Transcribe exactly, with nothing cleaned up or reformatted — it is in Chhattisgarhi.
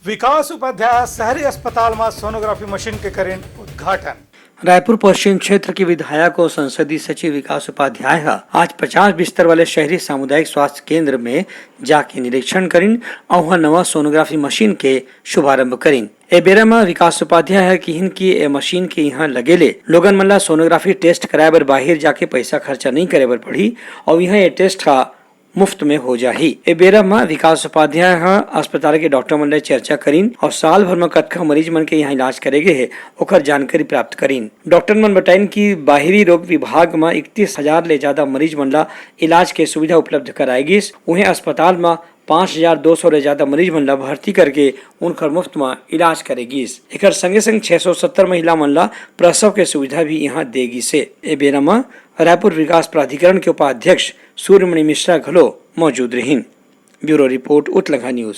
विकास उपाध्याय शहरी अस्पताल म सोनोग्राफी मशीन के करिन उद्घाटन। रायपुर पश्चिम क्षेत्र के विधायक और संसदीय सचिव विकास उपाध्याय ह आज पचास बिस्तर वाले शहरी सामुदायिक स्वास्थ्य केंद्र में जाके निरीक्षण करिन अउ उहाँ नवा सोनोग्राफी मशीन के शुभारंभ करिन। ए बेरा म विकास उपाध्याय ह किहिन कि ए मशीन के इहाँ लगे ले लोगन मन ला सोनोग्राफी टेस्ट कराए बर बाहिर जाके पैसा खर्चा नइ करे बर पड़ही अउ इहाँ ए टेस्ट ह मुफ्त में हो जाही। ए बेरा म विकास उपाध्याय ह अस्पताल के डॉक्टर मन ले चर्चा करिन अउ साल भर म कतका मरीज मन के इहाँ इलाज करे गे हे, ओकर जानकारी प्राप्त करिन। डॉक्टर मन बताइन कि बाहिरी रोग विभाग म इकतीस हजार ले ज्यादा मरीज मन ला इलाज के सुविधा उपलब्ध कराए गिस। उहें अस्पताल म पाँच हजार दो सौ ले ज्यादा मरीज मन ला भर्ती करके उनकर मुफ्त म इलाज करे गिस। एकर संगे संग छह सौ सत्तर महिला मन ला प्रसव के सुविधा भी इहाँ दे गिस हे। ए बेरा म रायपुर विकास प्राधिकरण के उपाध्यक्ष सूर्यमणि मिश्रा घलो मौजूद रहिन। Bureau report, Utlangha news.